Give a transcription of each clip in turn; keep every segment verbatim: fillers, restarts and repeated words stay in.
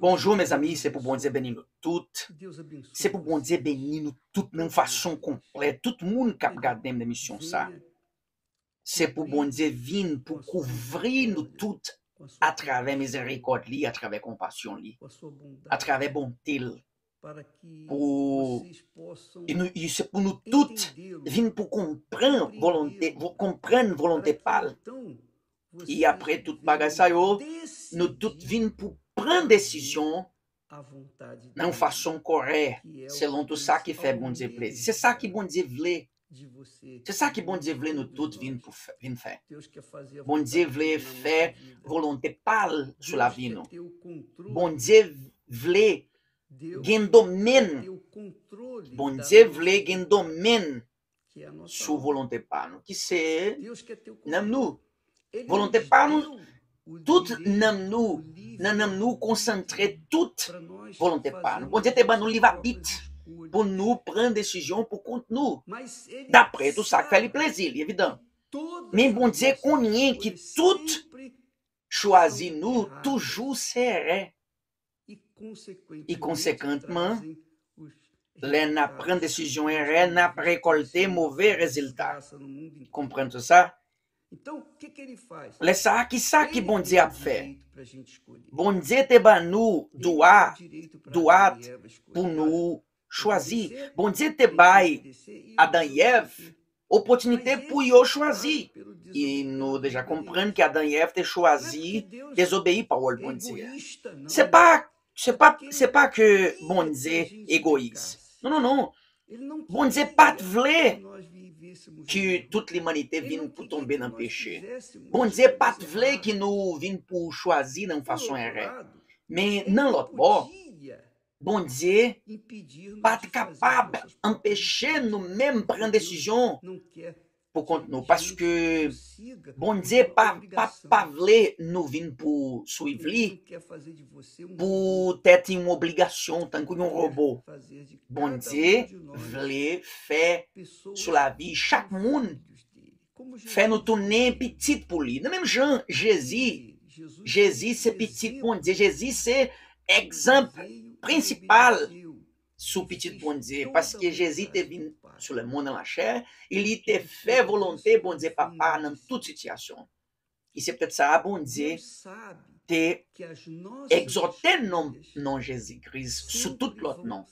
Bonjou, mezanmi, se pou Bondye beni nou tout. Se pou Bondye beni nou tout nan yon fason konplè. Tout moun k ap gade m nan emisyon sa, se pou Bondye vin pou kouvri nou tout atravè mizerikòd li, atravè konpasyon li, atravè bonte l. Pou e nou, e se pou nou tout vin pou konprann volonte, vo- konprann volonte pa l. E apre tout bagay sa yo, nou tout vin pou pran desizyon nan yon fason kòrèk, selon tout sa ki fè Bondye plezi. Se sa ki Bondye vle. Se sa ki Bondye vle nou tout vin pou fè, vin fè. Bondye vle fè volonte pa l sou lavi nou. Bondye vle gen domèn. Bondye vle gen domèn sou volonte pa nou, ki se nanm nou. Volonte pa nou, tout nanm nou, nan nanm nou konsantre tout volonte pa nou. Bondye te ban nou liv abit pou nou pran desizyon pou kont nou, dapre tout sa k fè li plezi, li evidan. Men Bondye konnen ki tout chwazi nou toujou se erè. E konsekantman, lè n ap pran desizyon erè, n ap rekòlte move rezilta. Konprann tout sa? Lè sa a, ki sa ki Bondye ap fè? Bondye te ban nou dwa, dwa pou nou chwazi. Bondye te bay Adan e Èv opòtinite pou yo chwazi. E nou deja konprann ke Adan e Èv te chwazi dezobeyi pawòl Bondye a. Se pa, se pa, se pa ke Bondye egoyis. Non, non, non. Bondye pa t vle ke tout limanite vin pou tonbe nan peche. Bondye pa t vle ke nou vin pou chwazi nan yon fason erè. Men nan lòt bò, Bondye pa t kapab anpeche nou menm pran desizyon pou kont nou, paske Bondye pa, pa, pa vle nou vin pou swiv li poutèt yon obligasyon, tankou yon wobo. Bondye vle fè sou lavi chak moun, fè nou tounen pitit pou li. Nan menm jan Jezi, Jezi se pitit Bondye. Jezi se egzanp prensipal sou pitit Bondye, paske Jezi te vin sou lemonn an lachè, e li te fè volonte Bondye Papa nan tout sitiyasyon. E se poutèt sa a Bondye te egzòte non, non Jezi Kris sou tout lòt non.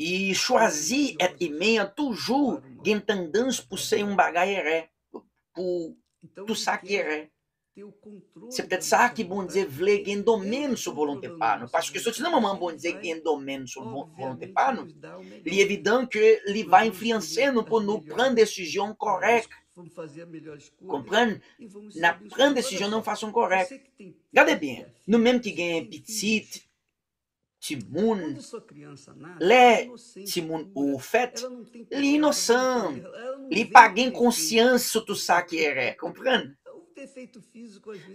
E chwazi èt imen an toujou gen tandans pou se yon bagay erè, pou tout sa ki erè. Se poutèt sa ki Bondye vle gen domèn sou volonte pa nou. Paske soti nan moman Bondye gen domèn sou vo- volonte pa nou, li evidan ke li va enfliyanse nou pou nou pran desizyon kòrèk. Konprann? N ap pran desizyon nan yon fason kòrèk. Gade byen, nou menm ki gen pitit, timoun, lè timoun ou fèt, li inosan, li pa gen konsyans sou tout sa ki erè, konprann?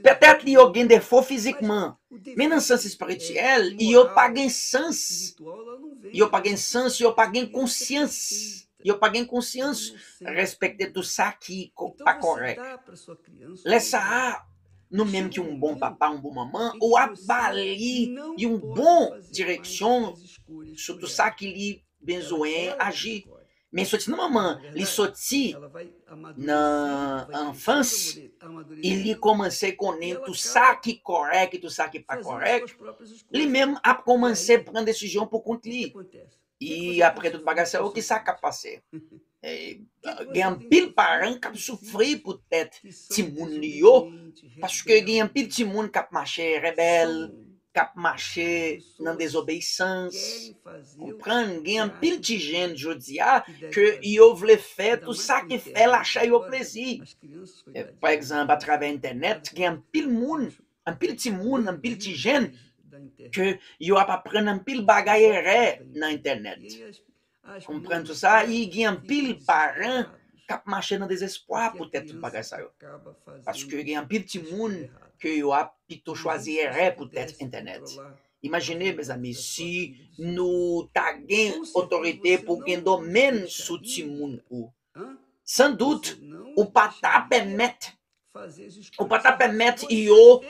Petèt li yo gen defo fizikman, men nan sans espirityèl, yo pa gen sans, yo pa gen sans, yo pa gen konsyans, yo pa gen konsyans respekte tout sa ki ko- pa kòrèk. Lè sa a, nou menm ki yon bon papa, yon bon manman, ou ap ba li yon bon direksyon sou tout sa ki li bezwen aji. Men soti nan moman li soti nan anfans, e li kòmanse konnen tout sa ki kòrèk e tout sa ki pa kòrèk, li menm ap kòmanse pran desizyon pou kont li. E apre tout bagay sa yo, ki sa k ap pase? E, gen anpil paran k ap soufri poutèt timoun yo, paske gen anpil timoun k ap mache rebèl, k ap mache nan dezobeyisans. Konprann, gen anpil ti jèn jodi a ke yo vle fè tout sa ki fè lachè yo plezi. E, pa egzanp, atravè entènèt, gen anpil moun, anpil timoun, anpil ti jèn ke yo ap aprann anpil bagay erè nan entènèt. Konprann tout sa, e gen anpil paran k ap mache nan dezespwa poutèt tout bagay sa yo. Paske gen anpil timoun ke yo ap pito chwazi erè poutèt entènèt. Imajine, mezanmi, si nou ta gen otorite pou gen domèn sou timoun ou, san dout, ou pa ta pèmèt, ou pa ta pèmèt yo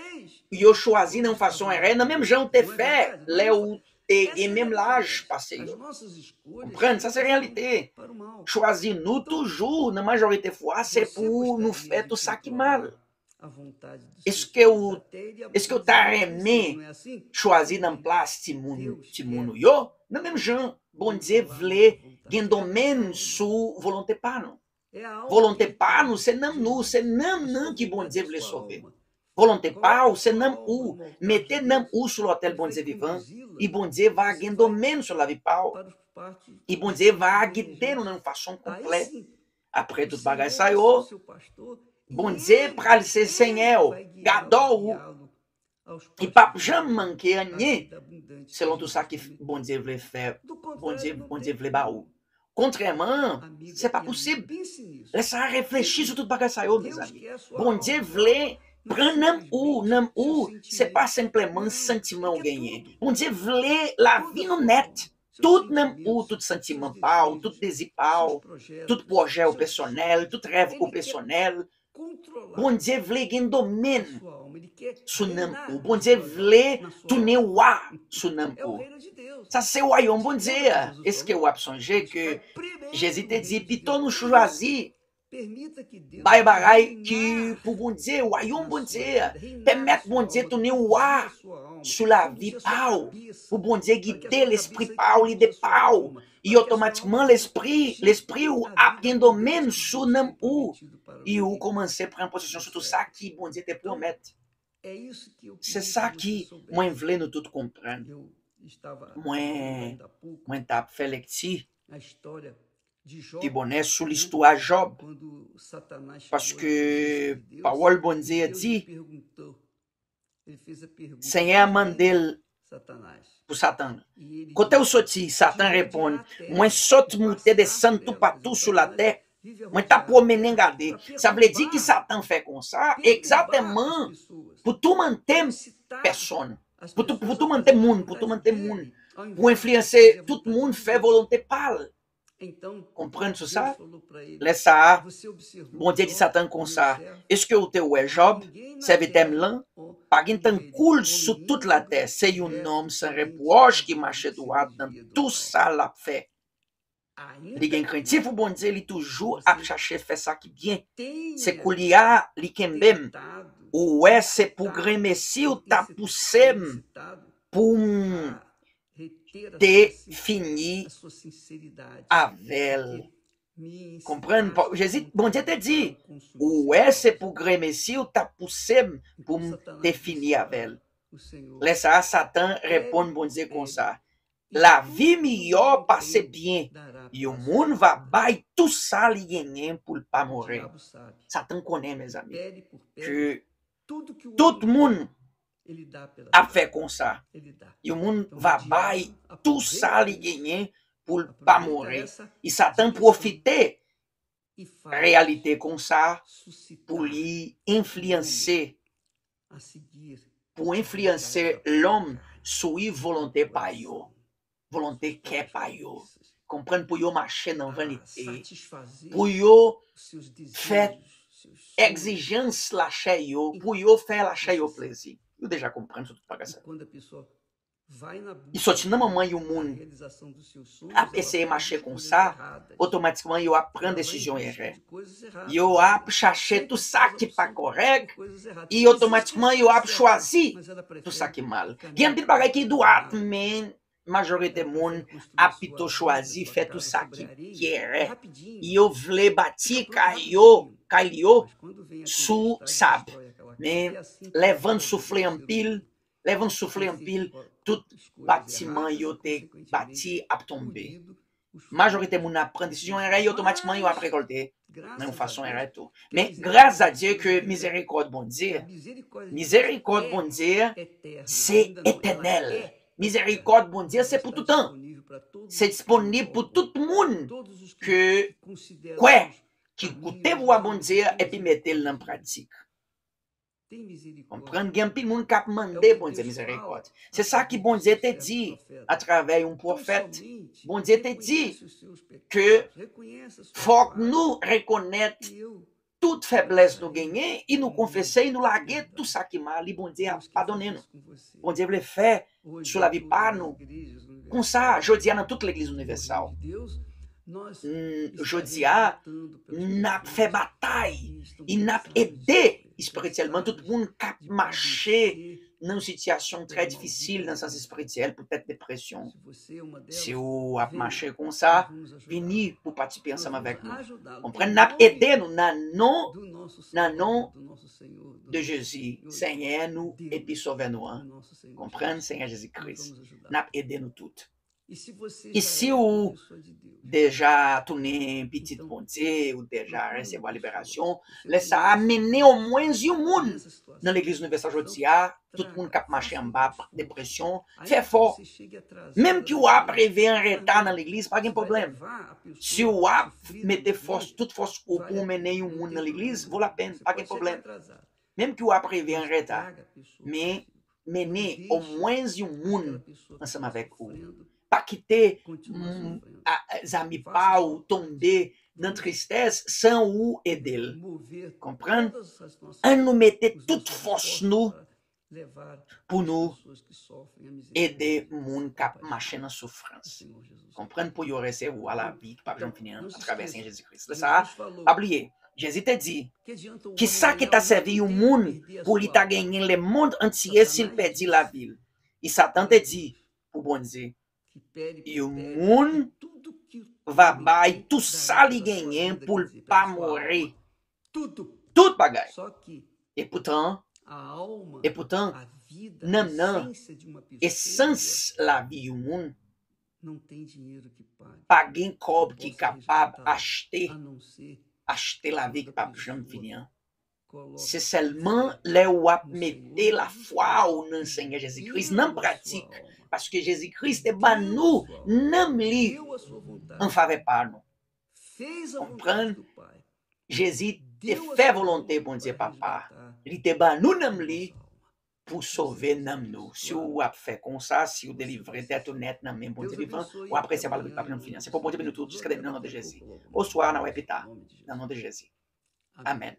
yo chwazi nan yon fason erè, nan menm jan ou te fè lè ou te gen menm laj pase yo. Konprann, sa se reyalite. Chwazi nou toujou, nan majorite fwa, se pou nou fè tout sa ki mal. Èske ou, èske ou ta renmen chwazi nan plas timoun, timoun ou yo? Nan menm jan, Bondye vle gen domèn sou volonte pa nou. Volonte pa nou, se nanm nou, se nanm nan ki Bondye vle sove. Volonte pa ou, se nanm ou. Mete nanm ou sou lotèl Bondye vivan, e Bondye va gen domèn sou lavi pa ou. E Bondye va gide nou nan yon fason konplè. Apre tout bagay sa yo, Bondye pral se Senyè ou, gadò ou. Li p ap janm manke anyen, selon tout sa ki Bondye vle fè, Bondye, Bondye vle ba ou. Kontrèman, se pa posib. Lè sa a, reflechi sou tout bagay sa yo, mezanmi. Bondye vle pran nanm ou, nanm ou, se pa senpleman santiman ou genyen. Bondye vle lavi nou nèt. Tout nanm ou, tout santiman pa ou, tout dezi pa ou, tout pwojè ou pèsonèl, tout rèv ou pèsonèl, Bondye vle gen domèn sou nanm ou. Bondye vle tounen wa sou nanm ou. Sa se wayòm Bondye a. Èske w ap sonje ke Jezi te di, pito nou chwazi bay bagay ki pou Bondye, wayòm Bondye a. Pèmèt Bondye tounen wa sou lavi pa w, pou Bondye gide lespri pa w, lide pa w. E otomatikman, lespri, lespri w ap gen domèn sou nanm ou. E ou kòmanse pran posesyon sou tout sa ki Bondye te pwomèt. Se sa ki mwen vle nou tout konprann. Mwen, mwen t ap fè lekti pi bonè sou listwa Jòb. Paske pawòl Bondye a di, Senyè a mande l pou Satan. Kote w soti? Satan reponn, mwen sot moute desann toupatou sou latè. Mwen t ap pwomennen gade. Sa vle di ki Satan fè konsa, egzakteman pou toumante pèsonn. Pou tou-, pou toumante moun, pou toumante moun. Pou enfliyanse tout moun fè volonte pa l. Konprann sou sa? Lè sa a, Bondye di Satan konsa, èske w te wè Jòb, sèvitè m lan? Pa gen tankou l sou tout latè. Se yon nonm san repwòch ki mache dwat nan tou sa l ap fè. Li gen krentif pou Bondye, li toujou ap chache fè sa ki byen. Se koulye a li kenbe m. Ou wè, se pou grenmesi w t ap pouse m pou m te fini avè l. Konprann? Jezi, Bondye te di, ou wè, se pou grenmesi w t ap pouse m pou m te fini avè l. Lè sa a, Satan reponn Bondye konsa, lavi miyò pase byen. Yon moun va bay tou sa li genyen pou l pa mouri. Satan konnen, mezanmi, ke tout moun ap fè konsa. Yon moun va bay tou sa li genyen pou l pa mouri. E Satan pwofite reyalite konsa pou li enfliyanse, pou enfliyanse lòm sou volonte pa yo, volonte kè pa yo. Konprann, pou yo mache nan vanite, pou yo fè egzijans lachè yo, pou yo fè lachè yo plezi. Yo deja konprann sou tout bagay sa. Li soti nan manman yon moun ap eseye mache konsa, otomatikman yo ap pran desizyon erè. Yo ap chache tou sa ki pa kòrèk, e otomatikman yo ap chwazi tou sa ki mal. Gen anpil bagay ki dwat, men majorite moun ap pito chwazi fè tou sa ki, ki erè. Yo vle bati kay yo, kay yo sou sab. Men lè van soufle anpil, lè van soufle anpil, tout batiman yo te bati ap tonbe. Majorite moun ap pran desizyon erè, e otomatikman yo ap rekòlte nan yon fason erè tou. Men gras a Dye ke mizerikòd Bondye, mizerikòd Bondye se etènèl. Mizerikòd Bondye se pou toutan. Se disponib pou tout moun ke kwè, ki koute vwa Bondye a epi mete l nan pratik. Konprann, gen anpil moun k ap mande Bondye mizerikòd. Se sa ki Bondye te di atravè yon pwofèt. Bondye te di ke fòk nou rekonèt tout feblès nou genyen, e nou konfese, e nou lage tout sa ki mal, e Bondye ap padone nou. Bondye vle fè sou lavi pa nou. Konsa, jodi a nan tout legliz inivèsal, jodi a, n ap fè batay, e n ap ede espirityèlman tout moun k ap mache nan yon sitiyasyon trè difisil nan sans espirityèl, poutèt depresyon. Si w ap mache konsa, vini pou patisipe ansanm avèk nou. Konprann, n ap ede nou nan non, nan non de Jezi, Senyè nou epi Sovè nou an. Konprann, Senyè Jezi Kris. N ap ede nou tout. E si w deja tounen pitit Bondye, ou deja resevwa liberasyon, lè sa a mennen omwens yon moun nan legliz inivèsal jodi a, tout moun k ap mache anba depresyon, fè efò. Menm ke w ap rive an reta nan legliz, pa gen pwoblèm. Si w ap mete fòs, tout fòs ou pou w mennen yon moun nan legliz, vo lapèn, pa gen pwoblèm. Menm ke w ap rive an reta, men mennen omwens yon moun ansanm avèk ou. Pa kite mm, a- zanmi pa w tonbe nan tristès san ou ede l. Konprann? Ann nou mete tout fòs nou pou nou ede moun k ap mache nan soufrans. Konprann, pou yo resevwa lavi ki p ap janm fini an atravè Senyè Jezi Kris. Lè sa a, pa bliye, Jezi te di, kisa ki ta sèvi yon moun pou li ta genyen lemonn antye si l pèdi lavi l? E Satan te di pou Bondye, yon moun va bay tout sa li genyen pou l pa mouri. Tout bagay. Epoutan, epoutan, nanm nan, esans lavi yon moun, pa gen kòb ki kapab achte, achte lavi ki p ap janm fini an. Se sèlman lè w ap mete lafwa w nan Senyè Jezi Kris, nan pratik, paske Jezi Kris te ban nou nanm li an favè pa nou. Konprann? Jezi te fè volonte Bondye Papa. Li te ban nou nanm li pou sove nanm nou. Si w ap fè konsa, si w delivre tèt ou nèt nan men Bondye vivan, w ap resevwa lavi k p ap janm fini an. Se pou Bondye beni nou tout, jiska demen, nan non de Jezi. Oswa n a wè pita, nan non de Jezi. Amèn.